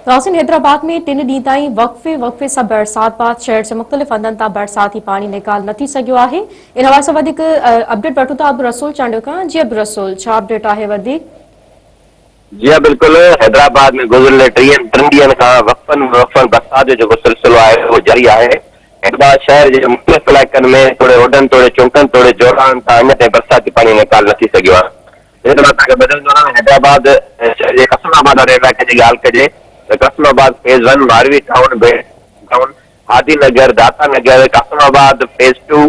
ناظرين حيدرآباد ۾ ٽن ڏينهن تائين وقفي وقفي سان برسات بعد شهر جي مختلف هنڌن تان برساتي پاڻي نيڪال نه ٿي سگهيو آهي ان حوالي سان وڌيڪ اپڊيٽ وٺون ٿا عبدالرسول چانڊيو کان جي عبدالرسول ڇا اپڊيٽ آهي وڌيڪ. جي ها بلڪل حيدرآباد ۾ گذريل ٽيهن ٽن ڏينهن کان وقفن وقفن برسات جو جيڪو سلسلو آهي اهو جاري آهي حيدرآباد شهر جي مختلف علائقن ۾ توڙي روڊن توڙي چونڪن توڙي چوراهن تان اڃا تائين برساتي پاڻي نيڪال نه ٿي سگهيو آهي. جيئن ته مان توهان کي ٻڌائيندو رهان حيدرآباد شهر جي قاسم آباد واري علائقي جي ڳالهه ڪجي ته Qasimabad phase one, Marvi town, Bed town, Hadi Nagar, Data Nagar, Qasimabad phase two,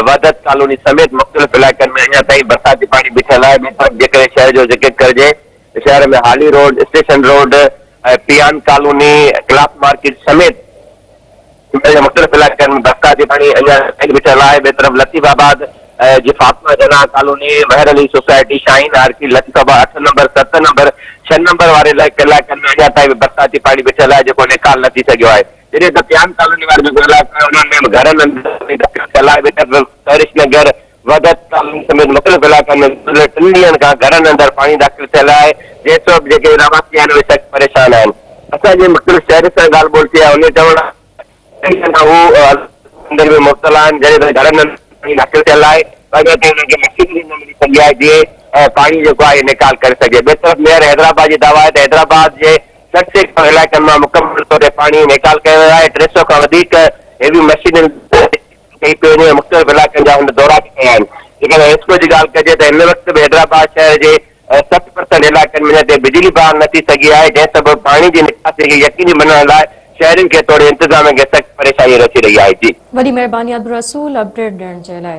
Wahdat colony سميت مختلف علائقن ۾ اڃا تائين برساتي پاڻي بيٺل آهي. ٻئي طرف جيڪڏهن شهر جو ذڪر ڪرجي ته شهر ۾ Hali road, station road, Pehan colony, cloth market سميت سنڌ جي مختلف علائقن ۾ برساتي پاڻي اڃا تائين بيٺل آهي، ٻئي طرف لطيف آباد جي Fatima Jinnah colony, Mehar Ali society, Shaheen orchid, Latifabad اٺ نمبر، ست نمبر، ڇهه نمبر واري علائقن ۾ اڃا تائين به برساتي پاڻي بيٺل آهي جيڪو نيڪال نه ٿي سگهيو آهي، جڏهن ته پيان ڪالوني وارو جيڪو علائقو آهي انهن ۾ به گهرن اندر پاڻي داخل ٿيل آهي، ٻئي طرف سحرش نگر، وحدت ڪالوني سميت مختلف علائقن ۾ گذريل ٽن ڏينهن کان گهرن اندر پاڻي داخل ٿيل آهي، جنهن سبب جيڪي رهواسي آهن اهي سخت پريشان آهن. اسان جي مختلف شهرين سان ڳالهه ٻولهه ٿي آهي، انهن جو چوڻ آهي ته ٽن ڏينهن کان هو اندر ۾ مبتلا آهن، جڏهن ته گهرن اندر پاڻي داخل ٿيل آهي پر اڃا تائين انهن کي مشينري نه ملي سگهي آهي جيئن پاڻي جيڪو آهي نيڪال ڪري سگهجي. ٻئي طرف ميئر حيدرآباد جي دعويٰ آهي ته حيدرآباد جي 60% علائقن مان مڪمل طور تي پاڻي نيڪال ڪيو ويو آهي، 300 کان وڌيڪ هيوي مشينري ڪئي پئي وڃي ۽ مختلف علائقن جا هن دورا به ڪيا آهن. جيڪڏهن حيسڪو جي ڳالهه ڪجي ته هن وقت به حيدرآباد شهر جي 60 پرسنٽ علائقن ۾ تي بجلي بحال نه ٿي سگهي آهي، جنهن سبب پاڻي جي نڪاسي کي يقيني بنائڻ لاء شهرين کي توڙي انتظاميه کي سخت پريشاني رسي رهي آهي. جي. وڏي مهرباني عبدالرسول اپڊيٽ ڏيڻ جي لاء.